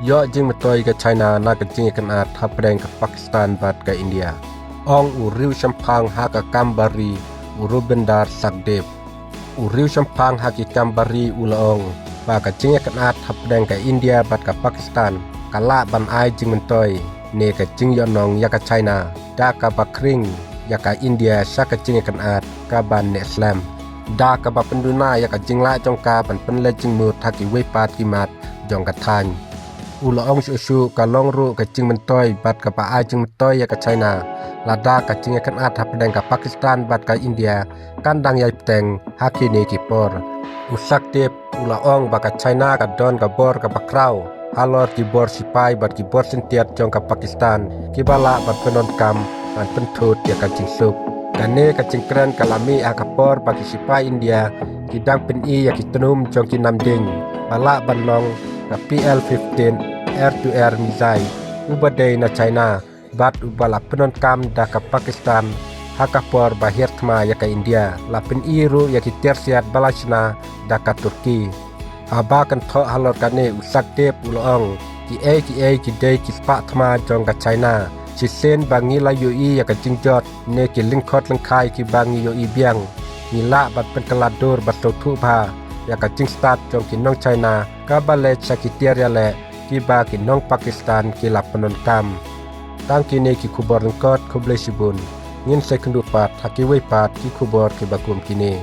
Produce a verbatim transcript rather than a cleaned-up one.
Ïoh jingmyntoi ka China na ka jingïakynad hapdeng ka Pakistan bad ka India, ong u riewshemphang ha ka kam bari, u Rubinder Sachdev. U riewshemphang ha ki kam bari u la ong ba ka jingïakynad hapdeng ka India bad ka Pakistan ka lah ban ai jingmyntoi ne ka jingïohnong ïa ka China, da kaba khring ïa ka India sha ka jingïakynad kaban neh slem, da kaba pynduna ïa ka jinglah jong ka ban pynleit jingmut ha kiwei pat ki mat jong ka thaiñ. U la ong shuh shuh ka long ruh ka jingmyntoi bad kaba ai jingmyntoi ïa ka China, lada ka jingïakynad hapdeng ka Pakistan bad ka India kan dang ïai bteng ha kine ki por. U Sachdev u la ong ba ka China ka don ka bor kaba khraw halor ki bor sipai bad ki bor syntiat jong ka Pakistan, kiba lah ban pyndonkam ban pynthut ïa ka jingsuk. Kane ka jingkren ka la mih ha ka por ba ki sipai India ki dang pyni ïa ki tnum jong ki namding ba lah ban long ka P L fifteen air to air missile, uba dei na China bad uba la pyndonkam da ka Pakistan ha ka por ba hiar thma ïa ka India. La pyni ruh ïa ki tiar siat ba la shna da ka Turkey. Haba kynthoh halor kane, u Sachdev u la ong, kiei kiei ki dei ki spah thma jong ka China. Shisien ba ngi la ïohi ïa ka jingjot ne ki lyngkhot lyngkhai kiba ngi ïohi biang, ngi lah ban pynkylla dur ba sngewthuh bha ïa ka jingstad jong ki nong China kaba leit sha ki tiar ïaleh kiba ki nong Pakistan ki la pyndonkam. Tang kine ki khubor lyngkot, khublei shibun. Ngin sa ïakynduh pat ha kiwei pat ki khubor kiba kum kine.